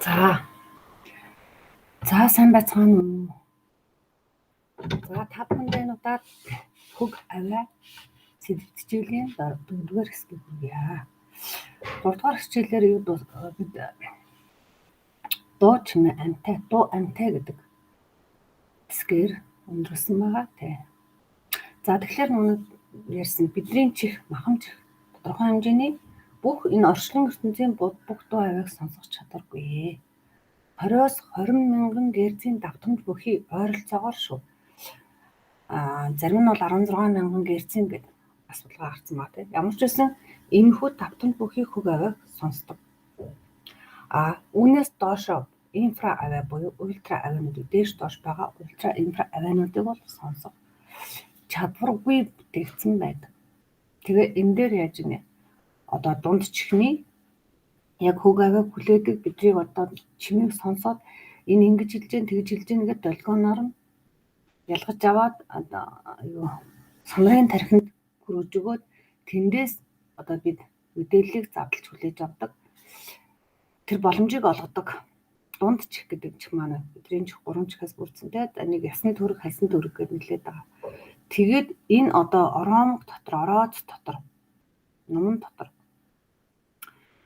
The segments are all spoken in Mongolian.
За. За сайн байцгаана уу? За та бүхэндээ энэ удаад хөг авиа сэдэвт хичээлийн дөрөвдүгээр хэсгийг хүргье. Гуравдугаар хичээлээр юу бид дуу чимээ амтай, дуу амтай гэдэг хэсгээр өндөрлөсөн байгаа тий. За тэгэхээр нүг ярьсан бидний чих, махан чих тодорхой хэмжээний бүх энэ орчлон ертөнцийн бүх дуу авиаг сонсох чадваргүй. 20-оос 20 мянган герцийн давтамж бүхий ойролцоогоор шүү. Зарим нь бол 16 мянган герцийн гэдэг бас судалгаа гарсан ба тийм. Ямар ч байсан энэхүү давтамж бүхий хөг авиаг сонсдог. Үүнээс доошоо инфра авиа буюу ультра авиануудыг дээш доош байгаа ультра инфра авиануудыг бол сонсох чадваргүй бүтээгдсэн байдаг. Тэгээ энэ дээр яаж ийнэ? Одоо дунд чихний яг хөг авиаг хүлээдэг бидрийг одоо чимээг сонсоод энэ ингэж хэлж гэн тэгж хэлж гэн гэдэг долгионоор нь ялгаж аваад одоо юу сонрын тархинд хүргэж өгөөд тэндээс одоо бид мэдээллийг задлж хүлээж авдаг. Тэр боломжийг олгодог. Дунд чих гэдэг чих маань бидний чих гурван чихээс бүрдсэнтэй. Нэг ясны төрөг, хальсан төрөг гэдээ нэрлэдэг байгаа. Тэгээд энэ одоо ороомог дотор, орооц дотор, нуман дотор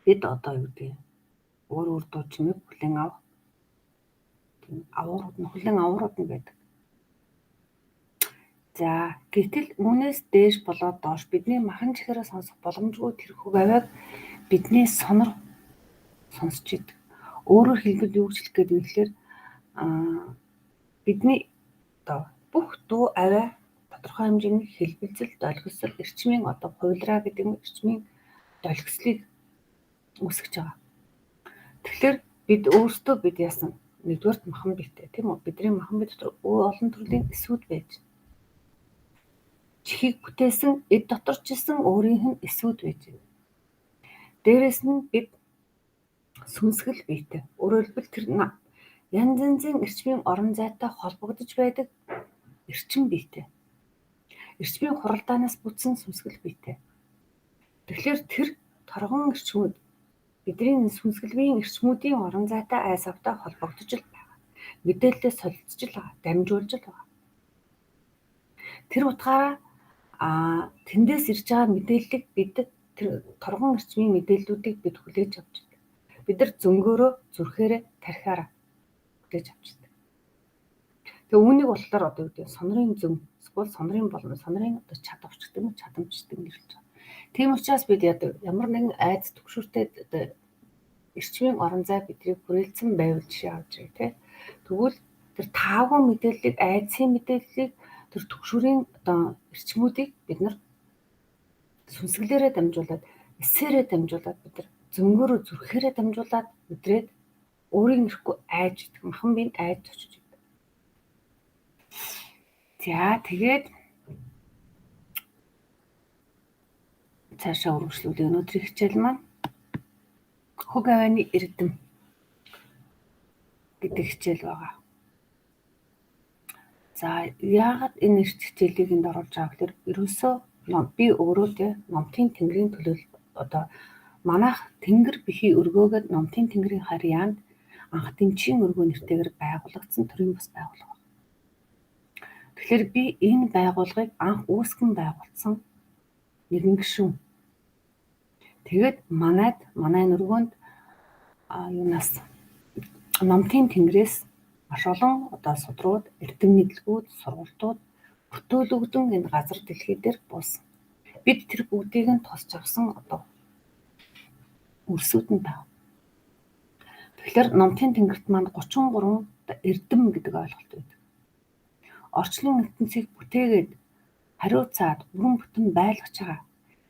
бид одоо юу гэдэг өөр өөр дуу чимээг хүлээн авах тийм авуурууд нь хүлээн авуурууд нь байдаг. За гэтэл үүнээс дээш болоод доош бидний махан чихээрээ сонсох боломжгүй тэр хөг авиаг бидний сонор сонсч идэг. Өөрөөр хэлбэл юу гэж хэлэх гээд вэ гэхээр бидний одоо бүх дуу авиа тодорхой хэмжээний хэлбэлзэл, долгисол, эрчмийн одоо хувилраа гэдэг нь эрчмийн долгислыг үүсгэж байгаа. Тэгэхээр бид өөрсдөө бид яасан нэгдүгээрт махан биетэй тийм үү? Бидний махан бие дотор олон төрлийн эсүүд байж чихийг бүтээсэн эд дотор ч гэсэн өөрийнх нь эсүүд байж байна. Дээрэс нь бид сүнсгэл биетэй. Өөрөөр хэлбэл тэр янз янзын эрчмийн орон зайтай холбогдож байдаг эрчим биетэй. Эрчмийн хуралдаанаас бүтсэн сүнсгэл биетэй. Тэгэхээр тэр торгон эрчмүүд бидний сүнсгэл биеийн эрчмүүдийн орон зайтай айс автай холбогдож л байгаа. Мэдээлэлээ солилцож л байгаа, дамжуулж л байгаа. Тэр утгаараа тэндээс ирж байгаа мэдээллийг бид тэр торгон эрчмийн мэдээллүүдийг бид хүлээж авч байдаг. Бид нар зөнгөөрөө, зүрхээрээ, тархиараа хүлээж авч байдаг. Тэгээ үүнийг болохоор одоо юу гэдэг сонрын зөн, эсвэл сонрын болон сонрын одоо чадварч гэдэг юм уу, чадамж гэдэг нэрлэж байгаа. Тийм учраас бид яадаг ямар нэгэн айц түгшүүртэй одоо эрчмийн орон зай бидрийг хүрээлцэн байвал жишээ авч ирээ тий. Тэгвэл тэр таагүй мэдээллийг, айдсын мэдээллийг тэр түгшүүрийн одоо эрчмүүдийг бид нар сүнсгэлээрээ дамжуулаад, эсээрээ дамжуулаад бид нар зөнгөөрөө зүрхээрээ дамжуулаад мэдрээд өөрийн ирэхгүй айж идэх, махан биенд айж очиж идэг. За тэгээд цаашаа үргэлжлүүлээ. Өнөөдрийн хичээл маань хөг авианы эрдэм гэдэг хичээл байгаа. За яагаад энэ эрт хичээлийг энд оруулж байгаа гэхээр ерөөсөө би өөрөө те номтын тэнгэрийн төлөөлөл одоо манайх тэнгэр бихий өргөөгөөд номтын тэнгэрийн харьяанд анх дэмчийн өргөө нэртэйгээр байгуулагдсан төрийн бас байгууллага. Тэгэхээр би энэ байгууллагыг анх үүсгэн байгуулсан нэгэн гишүүн. Тэгээд манайд манай өргөөнд юунаас номтын тэнгэрээс маш олон одоо судрууд, эрдэм мэдлэгүүд, сургалтууд бүтөөлөгдөн энэ газар дэлхий дээр буусан. Бид тэр бүгдийг нь тосч авсан одоо үрсүүд нь байна. Тэгэхээр номтын тэнгэрт маань 33 эрдэм гэдэг ойлголт байдаг. Орчлон ертөнцийг бүтээгээд хариуцаад бүрэн бүтэн байлгаж байгаа.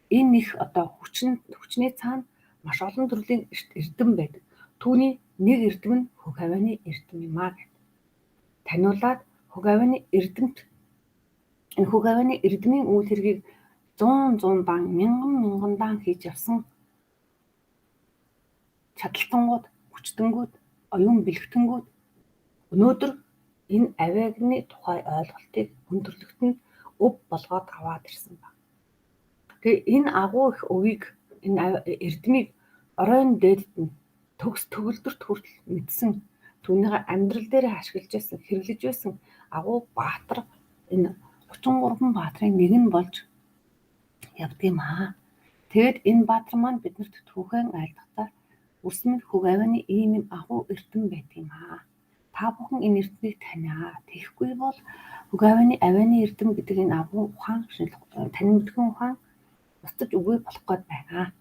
Энэ их одоо хүчний цаана маш олон төрлийн эрдэм байдаг. Түүний нэг эрдэм нь хөг авианы эрдэм юм аа гэд. Таниулаад хөг авианы эрдэмт энэ хөг авианы эрдмийн үйл хэргийг 100 100 дан мянган мянган дан хийж явсан чадалтангууд, хүчтэнгүүд, оюун бэлгтэнгүүд өнөөдөр энэ авиагны тухай ойлголтыг өндөрлөгтөнд өв болгоод аваад ирсэн баг. Тэгээ энэ агуу их өвийг энэ эрдмийг оройн дээдд нь Төгс төгөлдөрт хүртэл мэдсэн, түүнийгээ амьдрал дээр ашиглаж байсан, хэрэглэж байсан агуу баатар энэ 33 баатрын нэг нь болж явдаг юм аа. Тэгээд энэ баатар маань биднэрт түүхэн айлдахдаа үрсмэн хөг авианы ийм юм агуу эрдэм байдаг юм аа. Та бүхэн энэ эрдмийг таниа. Тэгэхгүй бол хөг авианы авианы эрдэм гэдэг энэ агуу ухаан танин мэдхэн ухаан устж үгүй болох гээд байна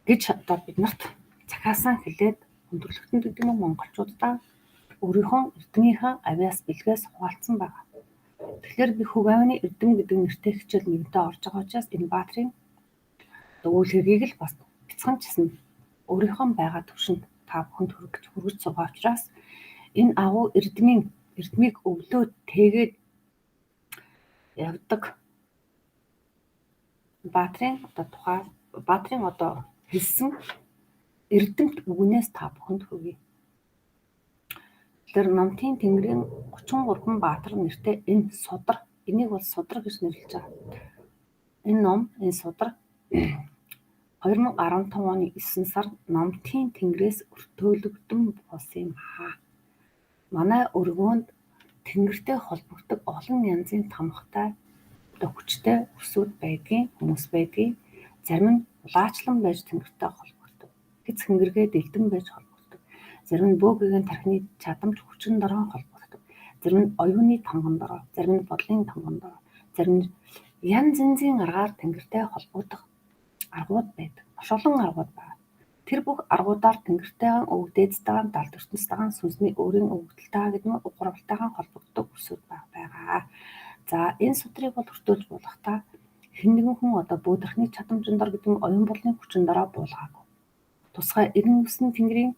гэж одоо биднэрт захиасан хэлээд өндөрлөгтөнд гэдэг юм монголчуудаа өөрийнхөө эрдмийнхээ авиас бэлгээс хуваалцсан байна. Тэгэхээр би хөг авианы эрдэм гэдэг нэртэй хичээл нэгэнтээ орж байгаа учраас энэ баатрын үйл хэргийг л бас бяцхан ч гэсэн өөрийнхөө байгаа төвшөнд та бүхэнд хүргэж суугаа учраас энэ агуу эрдмийг өвлөө тэгээд явдаг баатрын одоо тухай баатрын одоо хэлсэн эрдэмт үгнээс та бүхэнд хүргэе. Тэгэхээр Номтын Тэнгэрийн 33 баатар нэртэй энэ судар, энийг бол судар гэж нэрлэж байгаа. Энэ ном, энэ судар 2015 оны 9 сар Номтын Тэнгэрээс өртөөлөгдөн буусан юм аа. Манай өргөөнд тэнгэртэй холбогддог олон янзын тамхтай одоо хүчтэй өрсүүд байдгийн, хүмүүс байдгийн. Зарим нь улаачлан байж тэнгэртэй холбогддог. Гэц хөнгөргээ дэлдэн байж холбогддог. Зарим нь бөөгийн тархины чадамж хүчин дороо холбогддог. Зарим нь оюуны тамган дороо, зарим нь бодлын тамган дороо, зарим нь янз янзын аргаар тэнгэртэй холбогдох аргууд байдаг. Маш олон аргууд байна. Тэр бүх аргуудаар тэнгэртэйгээ өвгдээдтэйгээ далд ертөнцтэйгээ сүнсний өөрийн өвгдөлтэйгээ гэдэг нь угрвалтайгаа холбогддог өрсүүд байгаа. За энэ судрыг бол өртөөлж буулгахдаа хэн нэгэн хүн одоо бөөдрхний чадамжин дор гэдэг нь оюун болны хүчин дороо буулгаагүй. Тусгай 99 тэнгэрийн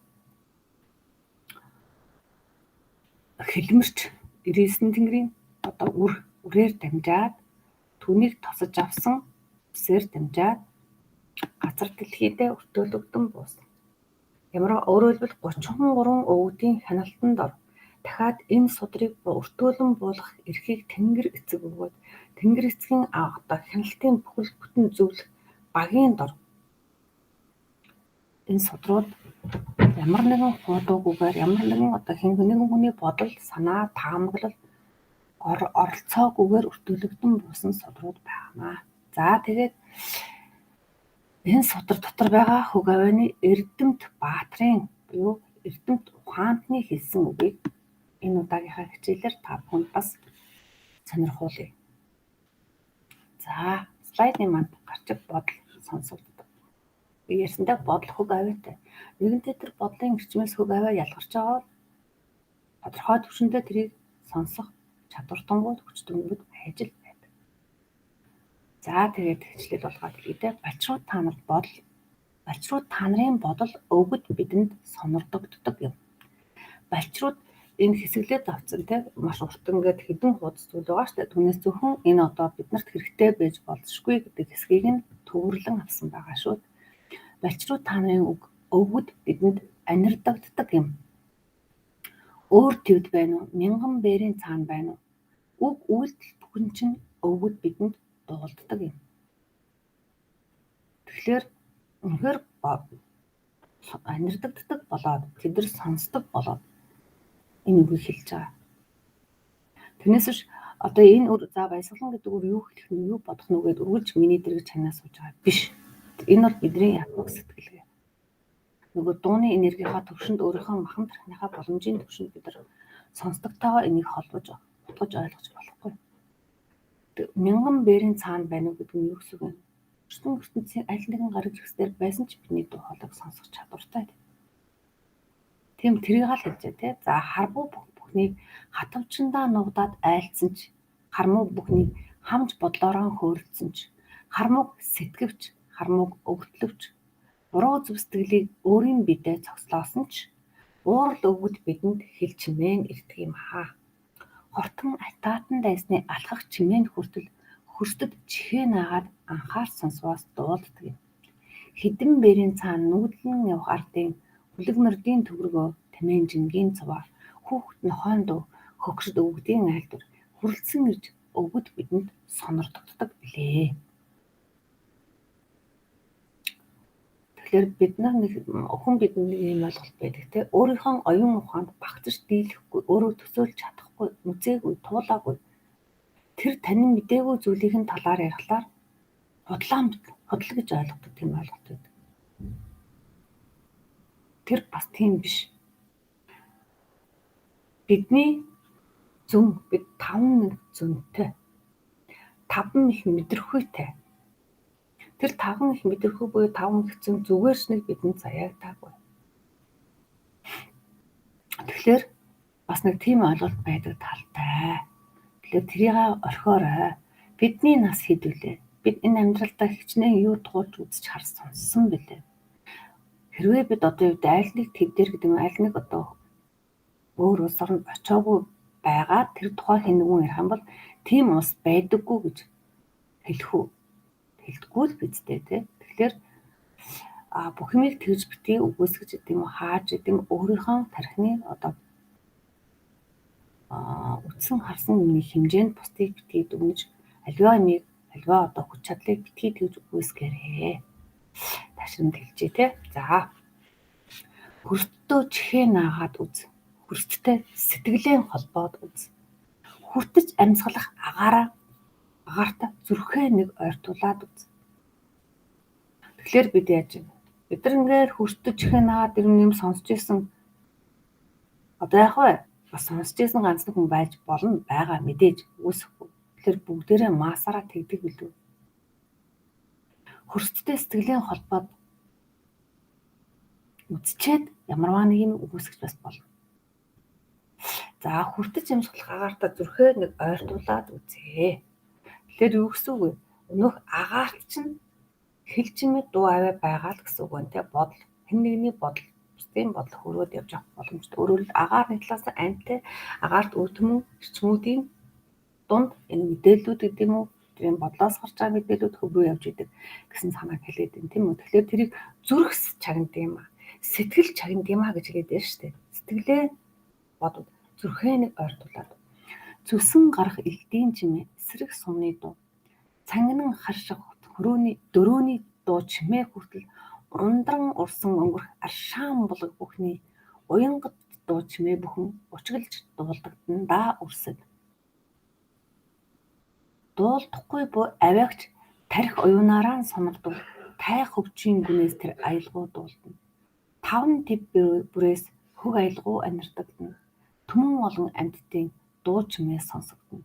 хилмэрч 99 тэнгэрийн одоо үрээр дамжаад түүнийг тосож авсан үсээр дамжаад газар дэлхийдээ өртөөлөгдөн буусан. Ямар өөрөөр хэлбэл 33 өвгдийн хяналтан дор дахиад энэ судрыг өртөөлөн буулгах эрхийг Тэнгэр эцэг өгөөд Тэнгэр эцгийн одоо хяналтын бүхэл бүтэн зөвлөх багийн дор энэ судрууд ямар нэгэн хуудуугүйгээр ямар нэгэн одоо хэн нэгэн хүний бодол, санаа, таамаглал оролцоогүйгээр өртөөлөгдөн буусан судрууд байна. За тэгээд энэ судар дотор байгаа хөг авианы эрдэмт баатрын буюу эрдэмт ухаантны хэлсэн үгийг энэ удаагийнхаа хичээлээр та бүхэнд бас сонирхуулъя. За слайдны манд гарч бодол сонсогддог. Би ярьсантай бодол хөг авиатай. Нэгэнтээ тэр бодлын эрчмээс хөг авиа ялгарч байгаа бол тодорхой түвшиндээ тэрийг сонсох чадвартангууд хүчтэнгүүд байж л байдаг. За тэгээд хичээл болгоод хэлье. Балчрууд та нарт бодол, балчрууд та нарын бодол өвгөд бидэнд сонирдогддог юм. Балчрууд энэ хэсэглээд авцсан те маш урт ингээд хэдэн хуудас зүйл байгаа шүү дээ. Түүнээс зөвхөн энэ одоо биднэрт хэрэгтэй байж болзошгүй гэдэг хэсгийг нь төвөрлөн авсан байгаа шүү. Балчрууд та нарын үг өвгөд бидэнд анирдагддаг юм. Өөр твд байна уу? Мянган бээрийн цаана байна уу? Үг үйлдэл бүхэн чинь өвгөд бидэнд дуулддаг юм. Тэгэхээр үнэхээр анирдагддаг болоод тэд нар сонсдог болоод энэ үгийг хэлж байгаа. Тэрнээс биш одоо энэ үр за баясгалан гэдэг үр юу хэлэх нь юу бодох нь үгээд үргэлж миний дэрэг чанаа сууж байгаа биш. Энэ бол бидний ятмаг сэтгэлгээ. Нөгөө дууны энергийнхаа төвшөнд өөрийнхөө махан тархиныхаа боломжийн төвшөнд бид нар сонсдогтойгоо энийг холбож утгаж ойлгож болохгүй. Мянган бээрийн цаана байна уу гэдэг нь юу гэсэн үг вэ? Өртөн ертөнцийн аль нэгэн гараг жигсээр байсан ч бидний дуу хоолойг сонсох чадвартай. Тийм тэрийг л хэлжээ тий. За харбуу бүхнийг хатавчандаа нугдаад айлцсан ч хармуу бүхнийг хамж бодлоороо хөөрөлдсөн ч хармууг сэтгэвч хармууг өвгтлөвч буруу зүв сэтгэлийг өөрийн бидээ цогцлоосон ч уурал өвгөд бидэнд хэл чимээн ирдэг юм аа. Хортон алтаатан дайсны алхах чимээнд хүртэл хөрсдөд чихээ наагаад анхаар сонсвоос дуулддаг юм. Хэдэн бэрийн цаана нүүдлэн явах ардын хүлэг мордын төвөргөө тэмээн жингийн цуваа хүүхэд нохойн дуу хөгшөд өвгдийн айлдвар хүрэлцэн ирж өвгөд бидэнд сонирдогддог билээ. Тэгэхээр бид нар нэг хүн бидний ийм ойлголт байдаг те. Өөрийнхөө оюун ухаанд багтаж дийлэхгүй, өөрөө төсөөлж чадахгүй, үзээгүй, туулаагүй. Тэр танин мдээгүй зүйлийн талаар ярихлаар худлаа худал гэж ойлгодог тийм ойлголт байдаг. Тэр бас тийм биш. Бидний зөн бид 5 зөнтэй. 5 их мэдрэхүйтэй. Тэр 5 их мэдрэхүй буюу 5 их зөн зүгээр ч нэг бидэнд заяагдаагүй. Тэгэхээр бас нэг тийм ойлголт байдаг талтай. Тэгэхээр тэрийг орхиорой. Бидний нас хэд вүлээ? Бид энэ амьдралдаа хичнээн юу туулж үзэж харж сонссон бэлээ. Хэрвээ бид одоо юу гэдэг аль нэг төв дээр гэдэг юм аль нэг одоо өөр улс оронд очиагүй байгаа тэр тухай хэн нэгэн ярих юм бол тийм улс байдаггүй гэж хэлэх үү? Хэлдэггүй л бидтэй тий. Тэгэхээр бүх юмыг тэгж битгий үгүйсгэж гэдэг юм уу хааж гэдэг юм өөрийнхөө тархины одоо үтсэн харсан юмны хэмжээнд бусдыг битгий дүгнэж аливаа юмыг аливаа одоо хүч чадлыг битгий тэгж үгүйсгээрээ. Ташрамд хэлжээ те. За. Хөрстөө чихээ наагаад үз. Хөрсттэй сэтгэлээ холбоод үз. Хүртэж амьсгалах агаараа агаарта зүрхээ нэг ойртуулад үз. Тэгэхээр бид яаж вэ? Бид нар ингээд хөрстөж чихээ наагаад юм юм сонсч ирсэн. Одоо яг вэ? Бас сонсч ирсэн ганц нэг хүн байж болно байгаа мэдээж үүсэхгүй. Тэгэхээр бүгдээрээ маасаараа тэгдэг билүү? Хөрсттэй сэтгэлийн холбоод үзчихэд ямарваа нэг юм үгүйсгэж бас болно. За хүртэж амьсгалах агаарта зүрхээ нэг ойртуулад үзье. Тэгэхээр юу гэсэн үг вэ? Өнөөх агаарт чинь хэл чимээ дуу аваа байгаа л гэсэн үг байна те. Бодол, хэн нэгний бодол, бусдын бодол хөрөөд явж явах боломжтой. Өөрөөр хэлбэл агаар нэг талаас нь амьтай, агаарт өвдмөн эрчмүүдийн дунд энэ мэдээллүүд гэдэг юм уу? Тэр бодлоос гарч байгаа мэдээллүүд хөв рүү явж идэг гэсэн санааг хэлээд байна тийм үү? Тэгэхээр тэрийг зүрх чагнад юм аа. Сэтгэл чагнад юм аа гэж хэлээд байна шүү дээ. Сэтгэлээ бодод зүрхээ нэг ойртуулад зүсэн гарах элдийн чимээ, эсрэг сумны дуу, цангинан харших хөрөөний дөрөөний дуу чимээ хүртэл ундран урсан өнгөрөх аршаан булаг бүхний уянгад дуу чимээ бүхэн учиглж дуулдагдана да үрсэд. Дуулдахгүй буй авиагч тархи оюунаараа сонордвол тайх хөвчийн гүнээс тэр аялгау дуулдана. Таван төв бүрээс хөг аялгау анирдагдана. Түмэн олон амьтдын дуу чимээ сонсогдоно.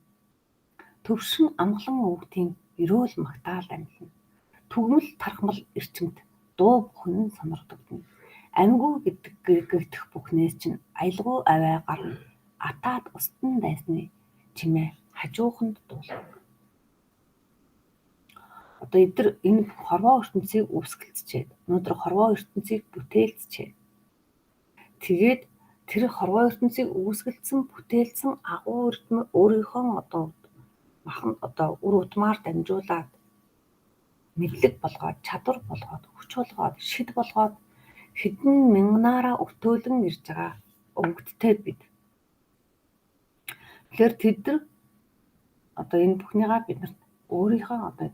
Төвшин амгалан өвгдийн ерөөл магтаал амилна. Түгмэл тархмал эрчимт дуу бүхэн нь сонирхдогдоно. Амьгүй гэдэг гэгдэх бүхнээс чинь аялгау авиа гарна. Атаад устан дайсны чимээ хажууханд дуулна. Одоо эдгээр энэ хорвоо ертөнцийг үүсгэлцчихэд өнөөдөр хорвоо ертөнцийг бүтээлцчихэд тэгээд тэр хорвоо ертөнцийг үүсгэлцсэн бүтээлсэн агуу эрдэм өөрийнхөө одоо махан одоо үр удмаар дамжуулаад мэдлэг болгоод чадвар болгоод хүч болгоод шид болгоод хэдэн мянганаараа өртөөлөн ирж байгаа өвгдтэй бид. Тэгэхээр тэд нар одоо энэ бүхнийгаа бид нарт өөрийнхөө одоо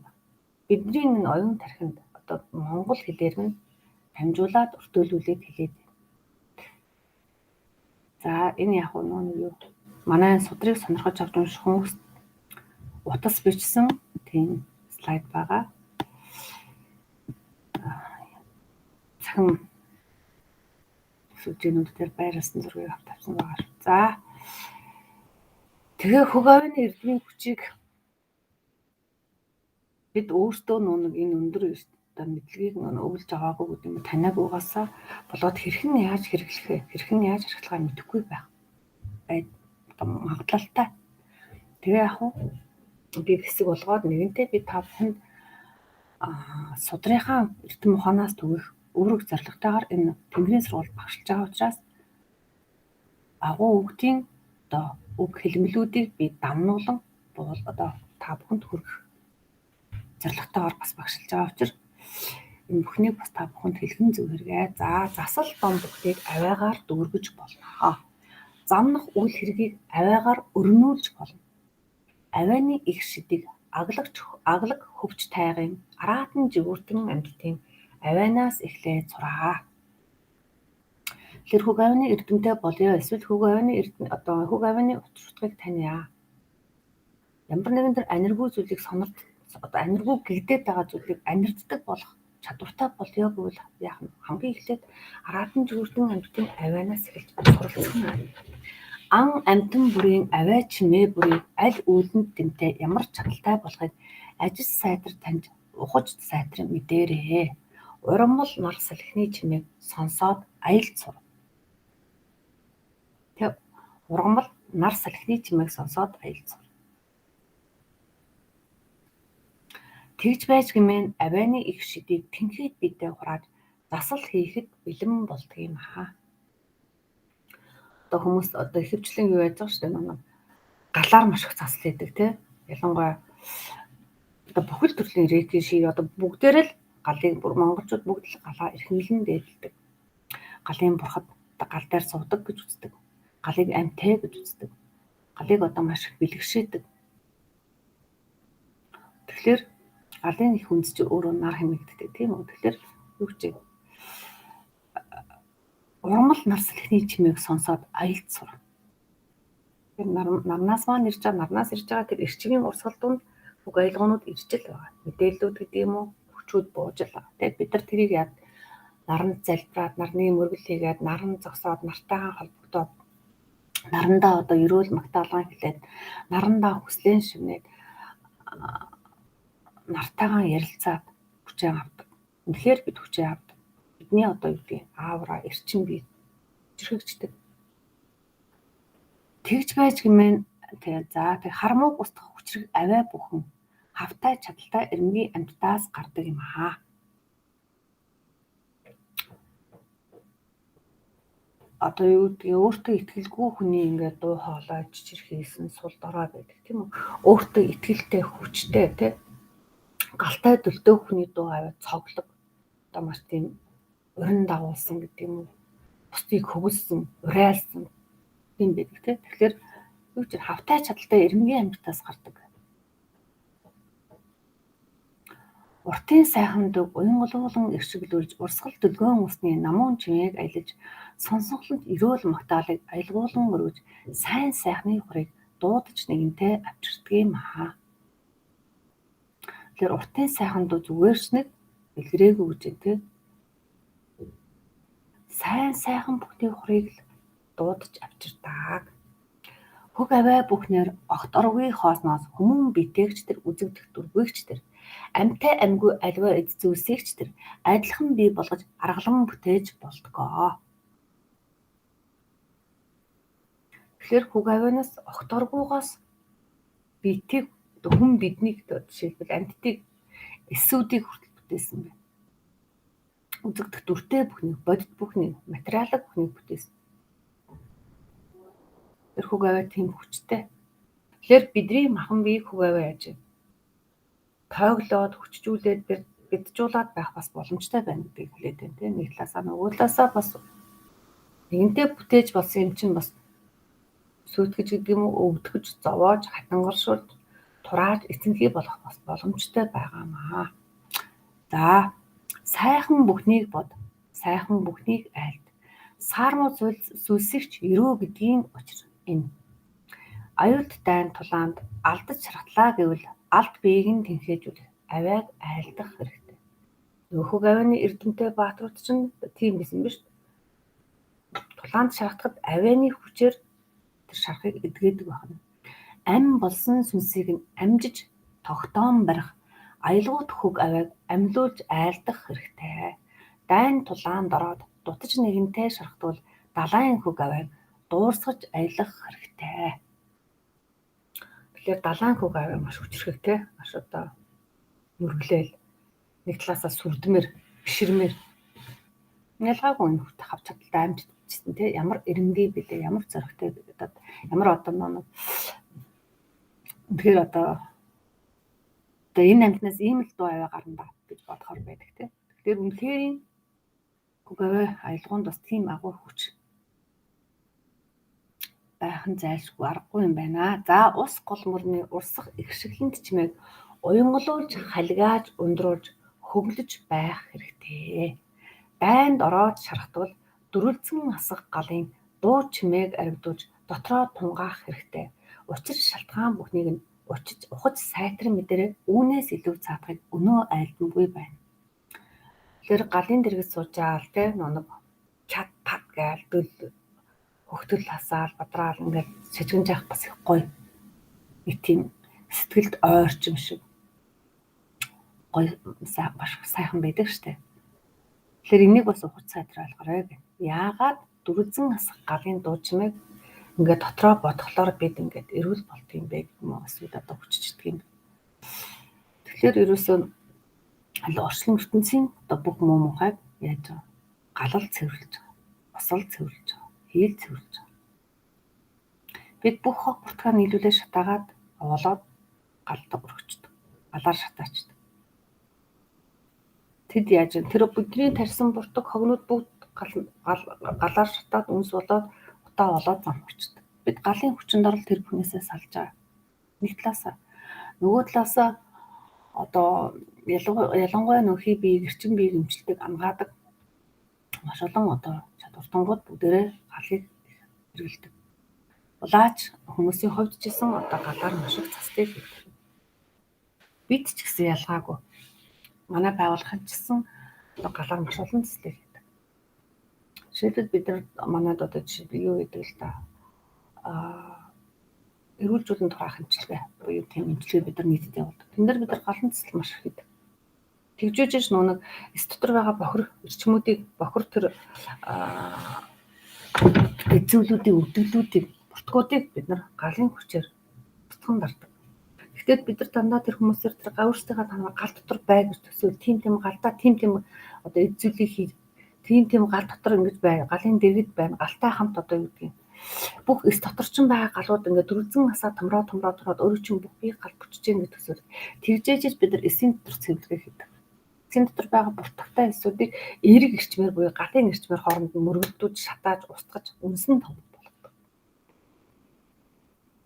бидний энэ оюун тархинд одоо монгол хэлээр нь дамжуулаад өртөөлүүлээд хэлээд. За энэ яг нэг юу манай судрыг сонирхож авч унших хүмүүс утас бичсэн тийм слайд байгаа. Цахим сүлжээнүүд дээр байрласан зургийг авч тавьсан байгаа шүү. За тэгээ хөг авины эрдмийн хүчийг бид өөрсдөө нэг энэ өндөр одоо мэдлэгийг өвлж аваагүй гэдэг юм таниагүйгаасаа болоод хэрхэн яаж хэрэглэх вэ? Хэрхэн яаж ашиглахаа мэдэхгүй байх байд одоо магадлалтай. Тэгээ яг уу би хэсэг болгоод нэгэнтээ би та бүхэнд судрынхаа эрдэм ухаанаас түгэх үүрэг зорилготойгоор энэ Тэнгэрийн сургуульд багшилж байгаа учраас агуу өвгдийн одоо үг хэлмэлүүдийг би дамнуулан буул одоо та бүхэнд хүргэх зорилготойгоор бас багшилж байгаа учраас энэ бүхнийг бас та бүхэнд хэлхэн зүгээргээ. За засал дом бүхнийг авиагаар дүүргэж болно. Замнах үйл хэргийг авиагаар өрнүүлж болно. Авианы их шидийг аглаг хөвч тайгын араатан жигүүртэн амьтдын авианаас эхлээд сураа. Тэгэхээр хөг авианы эрдэмтэй болёо эсвэл хөг авианы одоо хөг авианы учир утгыг таниа. Ямар нэгэн тэр аниргүй зүйлийг сонорт одоо аниргүй гэгдээд байгаа зүйлийг анирддаг болох чадвартай болёо гэвэл яах нь хамгийн эхлээд араатан зүрдэн амьтдын авианаас эхэлж суралцах нь. Ан амьтан бүрийн авиа чимээ бүрийг аль үйлэнд дэмтэй ямар чадалтай болохыг ажил сайтар таньж ухаж сайтар мэдээрээ. Ургамал нар салхины чимээг сонсоод аялд сур. Тэг ургамал нар салхины чимээг сонсоод аялд сур. Тэгж байж гэмээн авианы их шидийг тэнхээд биедээ хурааж засал хийхэд бэлэн болдог юм аа. Одоо хүмүүс одоо ихэвчлэн юу яаж байгаа шүү дээ, нэг галаар маш их засал хийдэг тий. Ялангуяа одоо бүхэл төрлийн рейки шиг одоо бүгдээрээ л галыг монголчууд бүгд л галаа эрхэмлэн дээдэлдэг. Галын бурхад гал дээр суудаг гэж үздэг. Галыг амьтай гэж үздэг. Галыг одоо маш их бэлгшээдэг. Тэгэхээр галын их үндэс чи өөрөө нар хэмэгддэг тийм үү? Тэгэхээр юу гэж урмал нар салхины чимээг сонсоод аялд сур. Тэр нарнаас маань ирж байгаа, нарнаас ирж байгаа тэр эрчимийн урсгал дунд бүх аялгуунууд ирж л байгаа. Мэдээллүүд гэдэг юм уу, хүчүүд бууж л байгаа. Тэгээд бид нар тэрийг яад наранд залбираад, нарны мөргөл хийгээд, наран зогсоод, нартайгаа холбогдоод, нарандаа одоо ерөөл магтаалган хэлээд, нарандаа хүслэн шивнээд, нартайгаа ярилцаад хүчээ авдаг. Үнэхээр бид хүчээ авдаг. Бидний одоо юу гэдгийг аавра, эрчим бие жирхэгчдэг. Тэгж байж гэмээн тэгээ за тэг хармууг устгах хүчрэг авиа бүхэн хавтай чадaltaй эрмгийн амьтдаас гардаг юм аа. Одоо юу гэдгийг өөртөө итгэлгүй хүний ингээд дуу хоолой чичирхийлсэн сул дорой байдаг тийм үү? Өөртөө итгэлтэй хүчтэй тий галтай дөлтөө хүний дуу авиа цоглог одоо маш тийм уран дагуулсан гэдэг юм уу? Бусдыг хөгөлсөн, урайлсан тийм байдаг тий. Тэгэхээр юу ч хавтай чадaltaй эрмгийн амьтдаас гардаг. Уртын сайхан дөг уянгалуулан эршиглүүлж урсгал дөлгөөн усны намуун чимээг аялаж сонсголонд эрөөл магтаалыг аялгуулан өргөж сайн сайхны хурыг дуудаж нэгэнтээ авчирдаг юм аа. Тэгэхээр уртын сайхан дуу зүгээр ч нэг дэлгэрээгүй гэж байна тий. Сайн сайхан бүхний хурыг л дуудаж авчирдаг. Хөг авиа бүхнээр огт оргүй хоосноос хүмүүн битээгч тэр үзэгдэх дүргүйгч тэр амьтай амьгүй аливаа эд зүйлсийг ч тэр адилхан бий болгож аргалан бүтээж болдгоо. Тэгэхээр хөг авианаас огт оргуугаас биетийг хүн биднийг жишээлбэл амьтдыг эсүүдийг хүртэл бүтээсэн байна. Үзэгдэх дүртэй бүхнийг, бодит бүхнийг, материалын бүхнийг бүтээсэн. Тэр хөг авиа тийм хүчтэй. Тэгэхээр бидний махан биеийг хөг авиа яаж вэ? Тойглоод, хүчжүүлээд биджуулаад байх бас боломжтой байна гэдгийг хэлээд байна тийм. Нэг талаасаа нөгөө талаасаа бас нэгэнтээ бүтээж болсон юм чинь бас сүйтгэж гэдэг юм уу, өвдгөж, зовоож, хатангаршуулж, турааж эцэнхий болох бас боломжтой байгаамаа. За, сайхан бүхнийг бод, сайхан бүхнийг айлд. Саармуу зүйлсийг ч өрөө гэдгийн учир энэ. Аюулт дайн тулаанд алдаж шархлаа гэвэл алд биеийг нь тэнхээжүүлэх авиаг айлдах хэрэгтэй. Нөхөг авианы эрдэмтэй бааtruуд чинь тийм байсан биш. Тулаанд шархахад авианы хүчээр тэр шархыг эдгээдэг байна. Ам болсон сүнсийг нь амжиж тогтоон барих аялгуут хөг авиаг амьлуулж айлдах хэрэгтэй. Дайн тулаанд ороод дутаж нэгэнтээ шархтвал далайн хөг авиаг дуурсгаж аялах хэрэгтэй. Тэгэхээр далайн хөг авиа маш хүчрхэг те, маш одоо мөрөглөөл нэг талаасаа сүрдмээр, биширмээр ялгаагүй энэ хүртэх авч чадaltaй амжчихсан те, ямар эренгүй бэлээ, ямар зоригтой одоо ямар одоо нэг тэгэхээр одоо энэ амьтнаас ийм л дуу авиа гарна да гэж бодохоор байдаг те. Тэгэхээр үнэхээр хөг авиа аялгуунд бас тийм агуу хүч байх нь зайлшгүй аргагүй юм байна. За, ус гол мөрний урсах их шиглэнт чимээг уянгалуулж, халгааж, ундруулж хөглөж байх хэрэгтэй. Дайнд ороод шархтвал дөрвөлзөн асах галын дуу чимээг арвидуулж дотроо тунгаах хэрэгтэй. Учир шалтгаан бүхнийг нь учиж ухаж сайтар мэдэрээ үүнээс илүү цаадахыг өнөө айлдамгүй байна. Тэгэхээр галын дэргэд суужаал те нэг чат пат гээл дөл хөхтөл хасаал бадраал ингээд шижгэн жаах бас их гоё. Нэг тийм сэтгэлд ойрч юм шиг гоё сайхан байдаг штэ. Тэгэхээр энийг бас ухаж сайтар ойлгоорой гэх. Яагаад дөрвөлзөн асах галын дуу чимээг ингээд дотроо бодглохлоор бид ингээд эрүүл болд юм бэ гэх юм уу, эсвэл одоо хүчичдэг юм. Тэгэхээр ерөөсөө аль орчлон ертөнцийн одоо бүх муу мухайг яаж байгаа? Галал цэвэрлж байгаа. Осол цэвэрлж байгаа. Хийл цэвэрлж байгаа. Бид бүх хог буртгаа нийлүүлээ шатаагаад овоолоод галд өргөчдөг. Галаар шатаачдаг. Тэд яаж вэ? Тэр бидний тарьсан буртаг хогнууд бүгд галаар шатаад үнс болоод утаа болоод замхарчдаг. Бид галын хүчин дорол тэр бүхнээсээ салж байгаа. Нэг талаасаа нөгөө талаасаа одоо ялангуяа нөхий биеийг, эрчим биеийг эмчилдэг, ангаадаг маш олон одоо чадвартангууд бүгдээрээ галыг хэрэглэдэг. Улаач хүмүүсийн хувьд ч гэсэн одоо галаар маш их цастыг хийдэг. Бид ч гэсэн ялгаагүй. Манай байгууллагын ч гэсэн одоо галаар маш олон цэцлэг хийдэг. Жишээлбэл бид нар манайд одоо жишээлбэл юу гэдэг л та эрүүл зүйн тухай эмчилгээ буюу тийм эмчилгээ бид нар нийтэд явуулдаг. Тэн дээр бид нар галан цэцэл маш их хийдэг. Тэгжүүжж нөө нэг эс дотор байгаа бохир эрчмүүдийг бохир тэр эзүүлүүдийн өвдөглүүдийг буртгуудыг бид нар галын хүчээр устган дардаг. Гэхдээ бид нар дандаа тэр хүмүүсээр тэр гавьрстайгаа танаа гал дотор бай гэж төсөөл тийм тийм галдаа тийм тийм одоо эзүүлийг хий тийм тийм гал дотор ингэж бай галын дэргэд байна галтай хамт одоо юу гэдгийг бүх эс дотор ч байгаа галууд ингээд дөрвөлзөн насаа томроо томроо троод өөрөө чинь бүх бие гал бүчж гин гэж төсөөл тэгжээж бид нар эсийн дотор цэвэрлэгээ хийдэг. Эсийн дотор байгаа буртагтай эсүүдийг эерэг эрчмээр буюу галын эрчмээр хооронд нь мөргөлдүүж шатааж устгаж үнсэн том болгодог.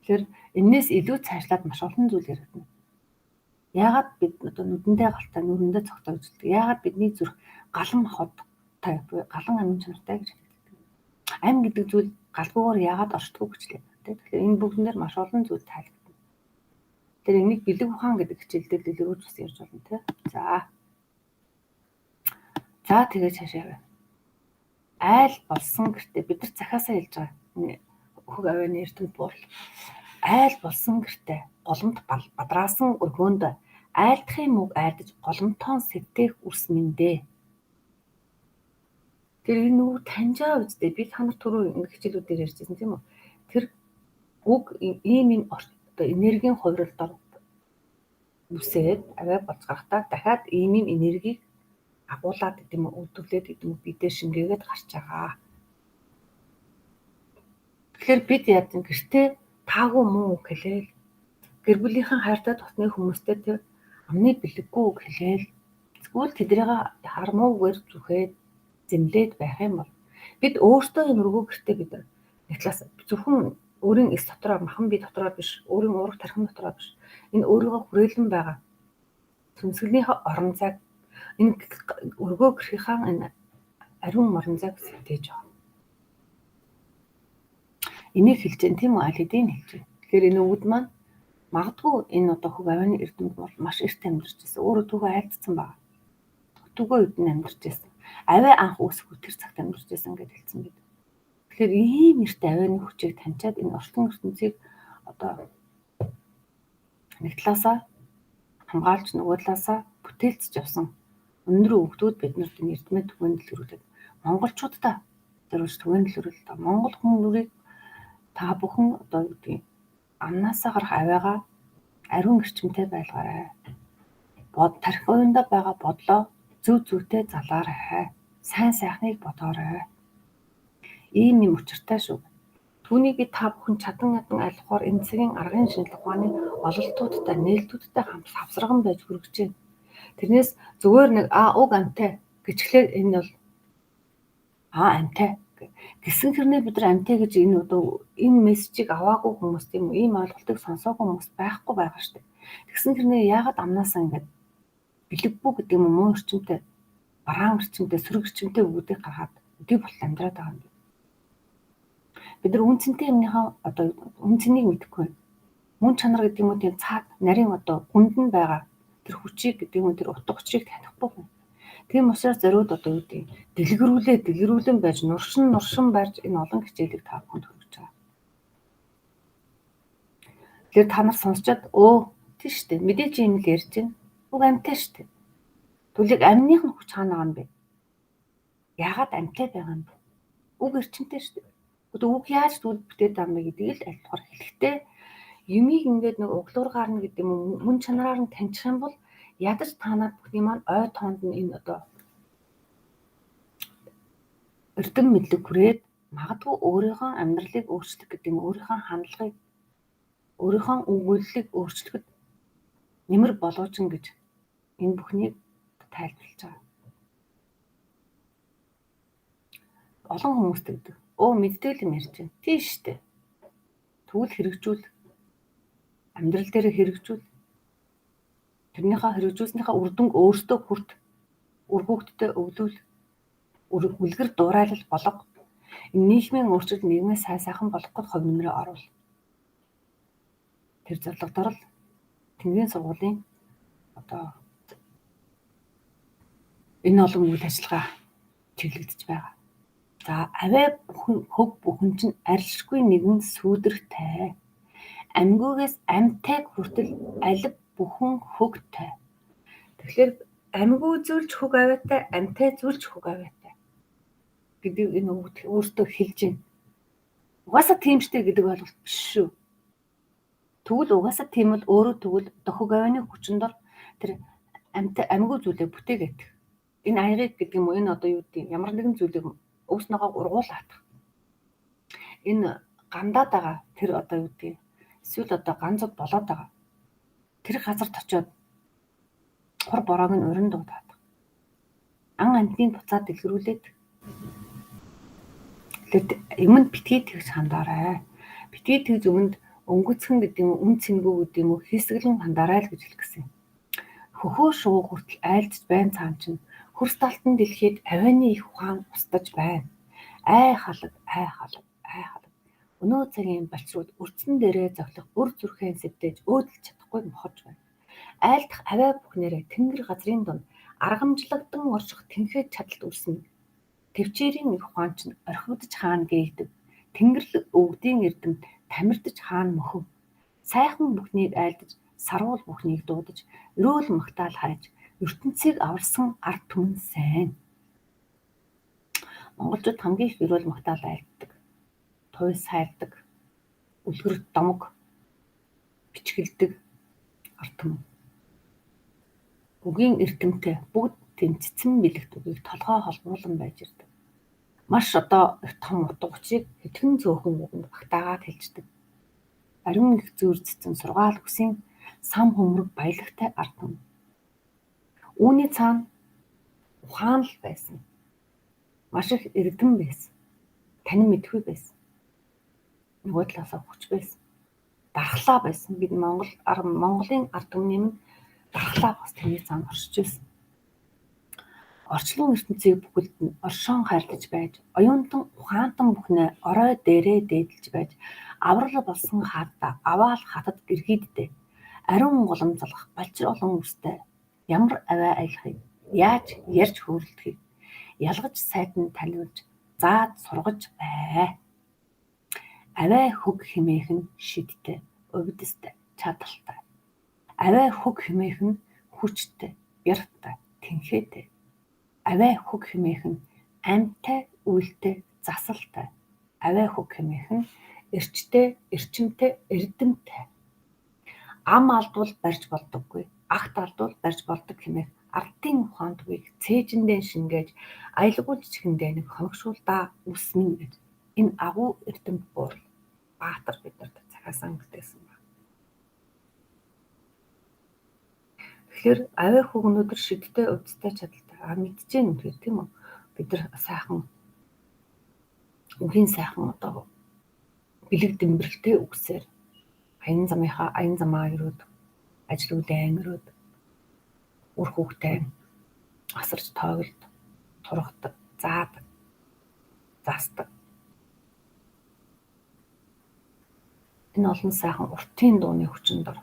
Тэгэхээр энээс илүү цаашлаад маш олон зүйл яригдана. Яагаад бид одоо нүдэндээ галтай нүрэндээ цогтой гэж хэлдэг? Яагаад бидний зүрх галан махбодтой буюу галан амин чанартай гэж хэлдэг? Ам гэдэг зүйл галгуугаар яагаад оршдгоо гэж хэлдэг. Тэгэхээр энэ бүгдэн дээр маш олон зүйл тайлбарлана. Тэгэхээр энийг бэлэг ухаан гэдэг хичээл дээр дэлгэрүүлж бас ярьж болно тий. За. За тэгээ цаашаа явъя. Айл болсон гэртээ бид нар захиасаа хэлж байгаа. Хөх авианы эрдэмт буурал. Айл болсон гэртээ голомт бадраасан өргөөнд айлдахын мөг айдаж голомтоон сэвтээх үрс минь дээ. Тэр энэ үг таньжаа үсттэй би та нар түрүү ингэ хичээлүүдээр ярьжсэн тийм үү? Тэр үг ийм ийм одоо энергийн хувиралд үсээд авиа болж гарахдаа дахиад ийм ийм энергийг агуулад гэдэг юм уу, өвдөглээд гэдэг юм уу бидээ шингээгээд гарч байгаа. Тэгэхээр бид яадаг гэртээ таагүй муу үг хэлээл гэр бүлийнхэн хайртай дотны хүмүүстэй тэр амны бэлэггүй үг хэлээл эсвэл тэднийг хармуу үгээр зүхээд зэмлээд байх юм бол бид өөртөө энэ өргөө гэртээ бид нэг талаас зөвхөн өөрийн эс дотроо махан бие дотроо биш, өөрийн уурах тархин дотроо биш, энэ өөрийгөө хүрээлэн байгаа сүнсгэлнийхээ орон зайг энэ өргөө гэрхийнхаа энэ ариун орон зайг сэтэж байгаа. Энийг хэлж байна тийм үү? Аль хэдийн хэлж байна. Тэгэхээр энэ өвд маань магадгүй энэ одоо хөг авианы эрдэмт бол маш эрт амьдарч байсан. Өөрөө түүхээ айлдсан байгаа. Түүхөө үед нь амьдарч байсан. Авиа анх үүсэх тэр цагт амьдарч байсан гэж хэлсэн байдаг. Тэгэхээр ийм эрт авианы хүчийг таньчаад энэ орчлон ертөнцийг одоо нэг талаасаа хамгаалж нөгөө талаасаа бүтээлцэж явсан өндөр өвгдүүд биднэрт энэ эрдмэд түгээн дэлгэрүүлээд монголчуудаа зориулж түгээн дэлгэрүүлээд монгол хүн нүрийг та бүхэн одоо юу гэдгийг амнаасаа гарах авиагаа ариун эрчимтэй байлгаарай. Бод тархиундаа байгаа бодлоо зөв зөвтэй залаарай. Сайн сайхныг бодоорой. Ийм юм учиртай шүү. Түүнийг би та бүхэн чадан ядан айлхаар энэ цагийн аргын шинжлэх ухааны ололтуудтай, нээлтүүдтэй хамт савсарган байж хүргэж байна. Тэрнээс зүгээр нэг а уг амтай гэчихлээр энэ бол а амтай гэсэн хэрнээ бид нар амтай гэж энэ одоо энэ мессежийг аваагүй хүмүүс тийм үү, ийм ойлголтыг сонсоогүй хүмүүс байхгүй байгаа шүү дээ. Тэгсэн хэрнээ яагаад амнаасаа ингэж Бэлэгбүү гэдэг юм уу, муу эрчимтэй, бараан эрчимтэй, сөрөг эрчимтэй үгүүдийг гаргаад өдий болтол амьдраад байгаа юм. Бид нар үнцэнтэй юмныхаа одоо үнцнийг мэдэхгүй байна. Мөн чанар гэдэг юм уу, тийм цаад нарийн одоо хүнд нь байгаа тэр хүчийг гэдэг юм уу, тэр утга учирыг танихгүй байна. Тийм учраас зориуд одоо юу гэдэг дэлгэрүүлээ дэлгэрүүлэн байж нуршин нуршин барьж энэ олон хичээлийг та бүхэнд хүргэж байгаа. Тэгэхээр та нар сонсчоод өө тийм шүү дээ, мэдээж юм л ярьж байна. Уг амьтай шүү дээ. Түлийг амных нь хүч хаана байгаа юм бэ? Яагаад амьтай байгаа юм бэ? Үг эрчимтэй шүү дээ. Одоо үг яаж зүйл бүтээд байгаа юм бэ гэдгийг л айлтгаар хэлэхдээ юмыг ингээд нэг углуургаар нь гэдэг юм уу, мөн чанараар нь таньчих юм бол ядаж та нар бүхний маань ой тоонд нь энэ одоо эрдэм мэдлэг хүрээд магадгүй өөрийнхөө амьдралыг өөрчлөх гэдэг юм, өөрийнхөө хандлагыг, өөрийнхөө өгүүллийг өөрчлөхөд нэмэр боловжин гэж энэ бүхнийг тайлбарлаж байгаа. Олон хүмүүс тэгдэг. Өө мэддэг юм ярьж байна. Тийм шүү дээ. Тэгвэл хэрэгжүүл. Амьдрал дээр хэрэгжүүл. Тэрнийхээ хэрэгжүүлснийхээ үр дүнг өөртөө хүрт, үр хүүхдтэй өвлүүл, үлгэр дуурайлал болго. Энэ нийгмийн өөрчлөлт нийгмээ сайн сайхан болгох гээд хувь нэмрээ оруул. Тэр зорилгодоор л Тэнгэрийн сургуулийн одоо энэ олон үйл ажиллагаа чиглэгдэж байгаа. За авиа бүхэн хөг бүхэн чинь арилшгүй нэгэн сүүдэртэй. Амьгүйгээс амьтайг хүртэл алив бүхэн хөгтэй. Тэгэхээр амьгүй зүйлч хөг авиатай, амьтай зүйлч хөг авиатай гэдэг энэ үг өөртөө хэлж байна. Угаасаа тийм штэ гэдэг ойлголт биш шүү. Тэгвэл угаасаа тийм бол өөрөө тэгвэл одоо хөг авианы хүчин дор тэр амьтай амьгүй зүйлээ бүтээгээд энэ аягийг гэдэг юм уу, энэ одоо юу гэдэг ямар нэгэн зүйлийг өвс ногоог ургуулах. Энэ гандаад байгаа тэр одоо юу гэдэг эсвэл одоо ганцод болоод байгаа тэр газарт очиод хур бороог нь уран дуудаад ан амтныг буцаад дэлгэрүүлээд тэгэхээр юмд битгий тэгж хандаарай. Битгий тэгж өмнөд өнгөцхөн гэдэг юм, үн цэнгүү гэдэг юм уу, хийсгэлэн хандаарай л гэж хэлэх гэсэн. Хөхөө шувуу хүртэл айлдж байна цаан чинь хөрс талтан дэлхийд авианы их ухаан устдаж байна. Ай халаг, ай халаг, ай халаг. Өнөө цагийн балчрууд өрцөн дээрээ зохилох өр зүрхэн сэвдэж өөдөлж чадахгүй мохож байна. Айлдах авиа бүхнээрээ тэнгэр газрын дунд аргамжлагдан орших тэнхээ чадалт үрснэ. Төвчээрийн их ухаан чинь орхигдож хаана гээгдэв. Тэнгэрлэг өвгдийн эрдэм тамирдаж хаана мөхөв. Сайхан бүхнийг айлдаж, саруул бүхнийг дуудаж, ерөөл магтаал хайж, ертөнцийг аварсан ард түмэн сайн. Монголчууд хамгийн их ерөөл магтаал айлддаг. Туй сайрдаг, үлгэр домог бичгэлдэг ард түмэн. Үгийн эрдэмтэй бүгд тэмцсэн бэлэгт үгийг толгой холбуулан байж ирдэг. Маш одоо их том утга учирыг хэдхэн цөөхөн үгэнд багтаагаад хэлждэг. Ариун их зүйр цэцэн сургаал үсийн сам хөмрөг баялагтай ард түмэн. Үүний цаана ухаан л байсан. Маш их эрдэм байсан. Танин мэдэхгүй байсан. Нөгөө талаасаа хүч байсан. Дархлаа байсан. Бид Монголын ард түмний минь дархлаа бас тэрний цаана оршиж байсан. Орчлон ертөнцийг бүхэлд нь оршоон хайрлаж байж, оюунтан ухаантан бүхнээ орой дээрээ дээдэлж байж, аврал болсон хаадаа аваал хатад эргийддээ. Ариун голомзолох балчир олон үстэй ямар авиа аялахыг яаж ярьж хөөрөлдөхийг ялгаж сайтан таниулж зааж сургаж бай. Авиа хөг хэмээх нь шидтэй, увдистай, чадaltaй. Авиа хөг хэмээх нь хүчтэй, бяртай, тэнхээтэй. Авиа хөг хэмээх нь амьтай, үйлтэй, засалтай. Авиа хөг хэмээх нь эрчтэй, эрчимтэй, эрдэмтэй. Ам алдвал барьж болдоггүй, агт алдвал барьж болдог хэмээх ардын ухаан түгийг цээжиндээ шингээж аялгуул жижигэндээ нэг хоногшуулдаа үс минь гэж энэ агуу эрдэмт буурал Баатар биднэрт захиасан үлдээсэн байна. Тэгэхээр авиа хөг өнөөдөр шидтэй, увдистай, чадaltaй. А мэдчихээн үнэхээр тийм үү? Бид нар сайхан үгийн сайхан одоо бэлэг дэмбэрэлтэй үгсээр аян замынхаа аян замаа өрөөд ажил үлээн өрөөд Үр хүүхдээ асарч тоогд тургадаг, заадаг, заасдаг. Энэ олон сайхан уртын дууны хүчин дор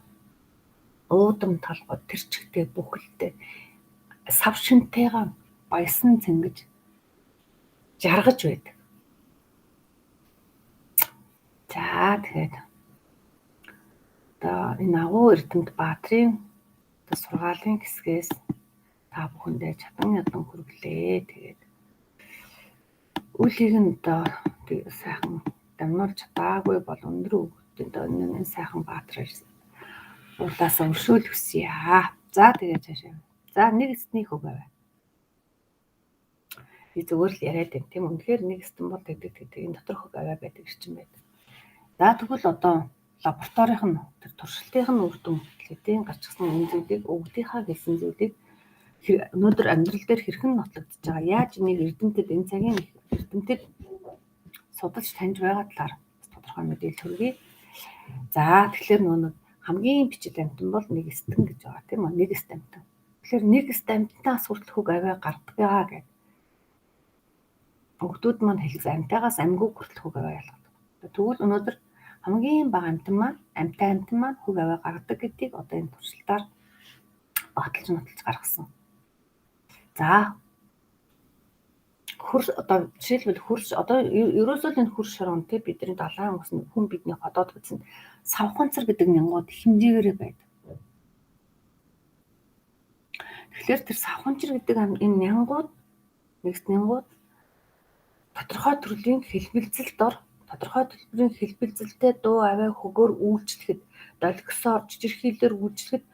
уудам толгой тэр чигтээ бүхэлдээ сав шинтэйгээ баясан цэнгэж жаргаж байдаг. За тэгээд одоо энэ агуу эрдэмт Баатрын одоо сургаалын хэсгээс та бүхэндээ чадан ядан хүргэлээ. Тэгээд үлийг нь одоо сайхан дамнуулж чадаагүй бол өндөр өгдөн одоо энэ сайхан Баатраар урдаасаа өршөөл хүсье. За тэгээд цаашаа. За нэг эсний хөг аваа. Би зүгээр л яриад байна тийм. Үнэхээр нэг эстэн бол тэгдэг тэгдэг энэ дотор хөг аваа байдаг эрчим байдаг. За тэгвэл одоо лабораторийн нь тэр туршилтын нь үр дүн хэдийн гарчсан энэ зүйлийг өвгдийнхаа хэлсэн зүйлийг өнөөдөр амьдрал дээр хэрхэн нотлогдож байгаа, яаж энийг эрдэмтэд энэ цагийн эрдэмтэд судалж таньж байгаа талаар тодорхой мэдээлэл хүргэе. За тэгэхээр нөгөө хамгийн бичил амьтан бол нэг эстэн гэж байгаа тийм үү? Нэг эст амьтан. Тэгэхээр нэг эст амьтнаас хүртэл хөг авиа гардаг гэдэг. Өвгдүүд маань хэлсэн амьтаагаас амьгүй хүртэл хөг авиа ялгадаг. Тэгвэл өнөөдөр хамгийн бага амьтан маань амьтай амьтан маань хөг авиа гаргадаг гэдгийг одоо энэ туршилтаар баталж нотолж гаргасан. За хөрс одоо жишээлбэл хөрс одоо ерөөсөө л энэ хөрс шорон тий бидний далайн ус хүн бидний ходоод гэсэн савханцар гэдэг нянгууд хэмжээгээрээ байдаг. Тэгэхээр тэр савханцар гэдэг энэ нянгууд нэгс нянгууд тодорхой төрлийн хэлбэлзэл дор тодорхой төлбөрийн хэлбэлзэлтэй дуу авиа хөгөөр үйлчлэхэд долгисоор жижигхийлээр үйлчлэхэд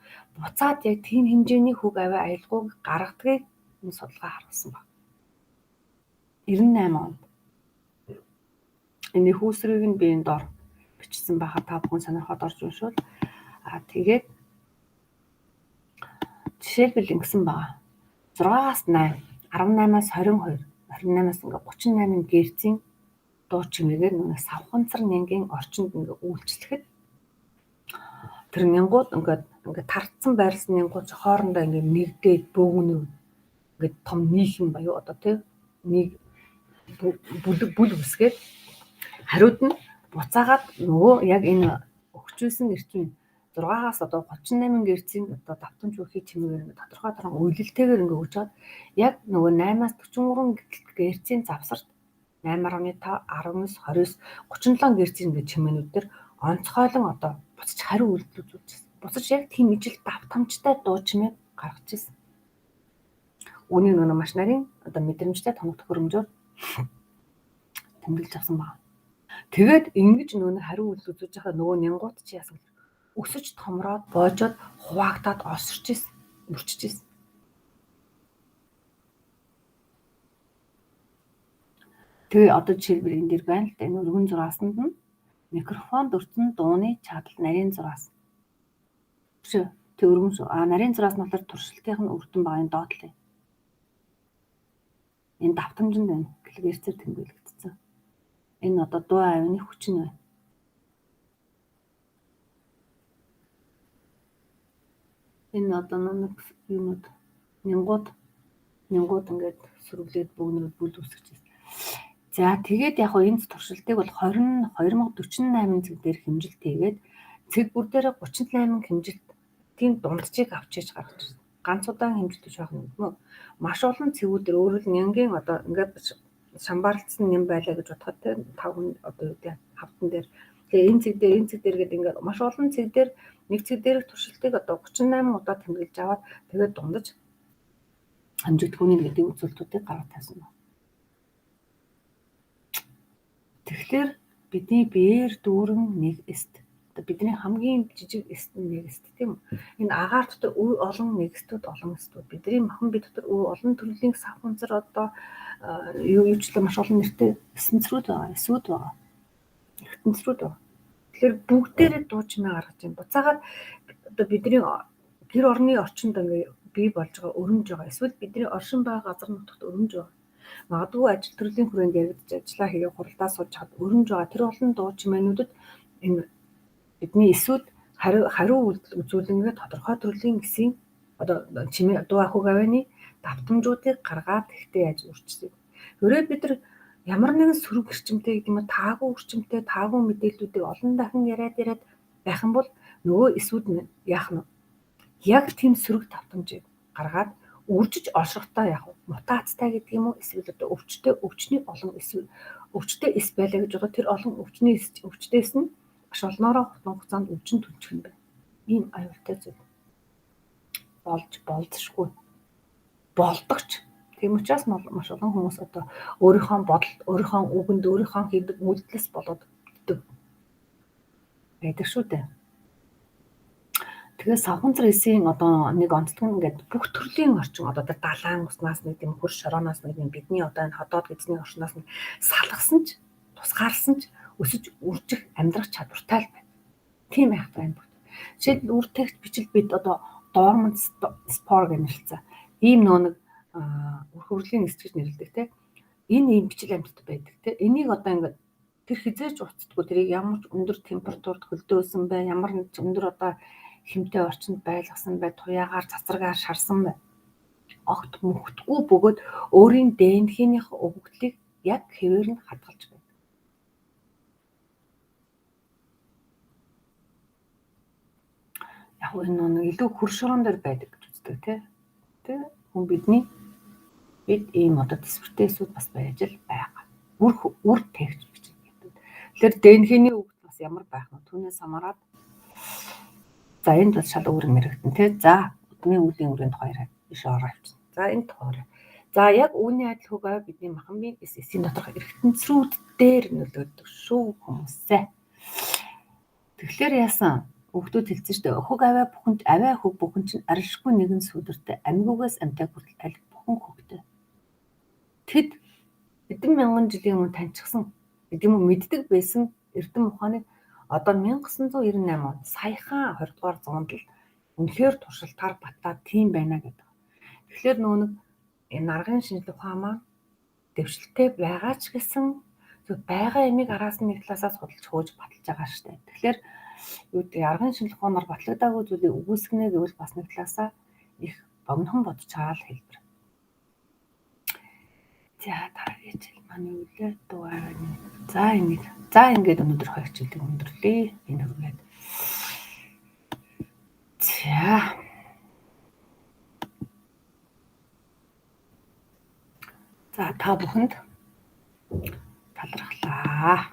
буцаад яг тийм хэмжээний хөг авиа аялгауг гаргадгийг энэ судалгаа харуулсан байна. 98 онд. Энэ хүүсрийг нь би энэ дор бичсэн байхад та бүхэн сонирхоод орж уншвал тэгээд жишээлбэл ингэсэн байгаа. 6-аас 8, 18-аас 22, 28-аас ингээ 38 герцийн дуу чимээгээр нүг савханцар нянгийн орчинд ингээ үйлчлэхэд тэр нянгууд ингээд ингээ тартсан байрлсан нянгууд хоорондоо ингээ нэгдээд бөөгнө ингээд том нийхэм буюу одоо тий нэг бүлэг бүл үсгээд хариуд нь буцаагаад нөгөө яг энэ өгчүүлсэн эрчим 6-аас одоо 38 герцийн одоо давтамж бүхий чимээгээр ингээ тодорхой торон уйлалтэйгээр ингээ өгч чад яг нөгөө 8-аас 43 герцийн завсарт 8.5, 19, 29, 37 герцийн ингээ чимээнүүд дээр онцгойлон одоо буцаж хариу үйлдэл үзүүлж байсан. Буцаж яг тийм ижил давтамжтай дуу чимээ гаргаж ирсэн. Үүнийг нөгөө маш нарийн одоо мэдрэмжтэй тоног төхөөрөмжөөр тэмдэглэж авсан байна. Тэгээд ингэж нөгөө хариу үйлдэл үзүүлж байхад нөгөө нянгууд чи яасан бэ? Өсөж томроод боожоод хуваагдаад олсорч ирсэн, мөрчиж ирсэн. Тэгээ одоо жишээлбэл энэ дэр байна л да. Энэ өргөн зураасанд нь микрофонд өртсөн дууны чадал нарийн зураас. Биш үү? Тэг өргөн шүү. А нарийн зураас нь болохоор туршилтын нь үр дүн байгаа энэ доотлын. Энэ давтамжинд байна. Герцээр тэмдэглэгдсэн. Энэ одоо дуу авины хүч нь байна. Энэ одоо нэг юмуд нянгууд ингээд сөрөглөөд бөөгнөрөд бүл үүсгэж байна. За тэгээд яг хөө энэ туршилтыг бол 2048 цэг дээр хэмжилт хийгээд цэг бүр дээр 38 хэмжилтийн дунджийг авч иж гаргаж ирсэн. Ганц удаан хэмжилт биш байх юм уу? Маш олон цэгүүдээр өөрөөр нянгийн одоо ингээд шамбарлцсан нэм байлаа гэж бодоход те 5 хүн одоо юу гэдэг хавтан дээр тэгээ энэ цэг дээр энэ цэг дээр гэдэг ингээд маш олон цэг дээр нэг цэг дээрх туршилтыг одоо 38 удаа тэмдэглэж аваад тэгээд дундаж хэмжигдэхүүний гэдэг үзүүлэлтүүдийг гаргаж тавьсан байна. Тэгэхээр бидний биеэр дүүрэн нэг эст. Одоо бидний хамгийн жижиг эст нь нэг эст тийм үү? Энэ агаар дотор үе олон нэгстүүд олон эстүүд. Бидний махан бие дотор үе олон төрлийн сав хунцар одоо юу юучлаа маш олон нэртэй эсэнцрүүд байгаа, эсүүд байгаа. Ертөнцрүүд байгаа. Тэгэхээр бүгдээрээ дуу чимээ гаргаж байна. Буцаагаад одоо бидний гэр орны орчинд ингээ бий болж байгаа өрөмж байгаа. Эсвэл бидний оршин байгаа газар нутагт өрөмж байгаа. Магадгүй ажил төрлийн хүрээнд яригдж ажиллаа хийгээ хуралдаа сууж чад өрөмж байгаа. Тэр олон дуу чимээнүүдэд энэ бидний эсүүд хариу үйлдэл үзүүлэнгээ тодорхой төрлийн эсийн Одоо чимээ дуу ахуйг авааны давтамжуудыг гаргаад тэгтээ яаж үржсэн. Өрөө бид нар ямар нэгэн сөрөг эрчимтэй гэдэг юм уу, таагүй эрчимтэй, таагүй мэдээллүүдийг олон дахин яриад яриад байх юм бол нөгөө эсүүд нь яах нь яг тийм сөрөг давтамжийг гаргаад үржиж олшрохтой яг мутацтай гэдэг юм уу, эсвэл одоо өвчтэй өвчний олон эсвэл өвчтэй эс байлаа гэж бодоход тэр олон өвчний эс өвчтөөс нь маш олноороо хутан хугацаанд өвчин түнчих юм байна. Ийм аюултай зүйл болж болзошгүй болдогч. Тийм учраас маш олон хүмүүс одоо өөрийнхөө бодолд, өөрийнхөө үгэнд, өөрийнхөө хийдэг үйлдэлээс болоод байдаг шүү дээ. Тэгээ савхан эсийн одоо нэг онцлог нь ингээд бүх төрлийн орчин одоо далайн уснаас нэг тийм хөр шорооноос нэг юм бидний одоо энэ ходоод гэзний орчноос нь салгасан ч тусгаарсан ч өсөж үржих амьдрах чадвартай л байна. Тийм байх тань бүгд. Жишээлбэл үр тагт бичил бид одоо dormant spore гэж нэрлэсэн. Ийм нөө нэг үр хөврөлийн эс гэж нэрлэдэг те. Энэ ийм бичил амьтад байдаг те. Энийг одоо ингээд тэр хизээч уцдаггүй, тэрийг ямар ч өндөр температурт хөлдөөсөн бай, ямар ч өндөр одоо хэмтэй орчинд байлгасан бай, туяагаар цацрагаар шарсан бай. Огт мөхтгүй бөгөөд өөрийн ДНХ-ийнх өгөгдлийг яг хэвээр нь хадгалж байдаг. Яг энэ нэг илүү хөр шороон дээр байдаг гэж үздэг тий. Тэ хүн бидний бид ийм одоо төсвөртэй эсүүд бас байж л байгаа. Үр үр тэгч бичиг гэдэг. Тэгэхээр ДНХ-ний өгөгдөл бас ямар байх нь түүнээс хамаарат. За энд бол шал өөр юм яригдана тий. За удмын үлийн үрээнд хоёроо биш ороо авчихна. За энэ тухайраа. За яг үүний адил хөг аваа бидний махан биеийн эс эсийн доторх эргэтэнцрүүд дээр нөлөөлдөг шүү хүмүүсээ. Тэгэхээр яасан хүүхдүүд хэлсэн шүү дээ. Хөг аваа бүхэн аваа хөг бүхэн чинь арилшгүй нэгэн сүдэртэй амьгуугаас амьтаа хүртэл аль бүхэн хөгтэй. Тэд хэдэн мянган жилийн өмнө таньчихсан гэдэг юм уу мэддэг байсан эрдэм ухааныг одоо 1998 он саяхан 20 дугаар зуунд л үнэхээр туршилтаар батлаад тийм байна гэдэг. Тэгэхээр нөгөө нэг энэ аргын шинжлэх ухаан маань дэвшилтэй байгаа ч гэсэн зөв байгаа ямиг араас нь нэг талаасаа судалж хөөж баталж байгаа шүү дээ. Тэгэхээр юу гэдэг аргын шинжлэх ухаанаар батлагдаагүй зүйлийг үгүйсгэнэ гэвэл бас нэг талаасаа их богинохон бодож байгаа л хэлбэр. За дараагийн хичээл маань юу лээ? Дугаар нэг. За энийг. За ингээд өнөөдөр хоёр хичээлийг өндөрлөе. Энэ хүргээд. За. За та бүхэнд талархлаа.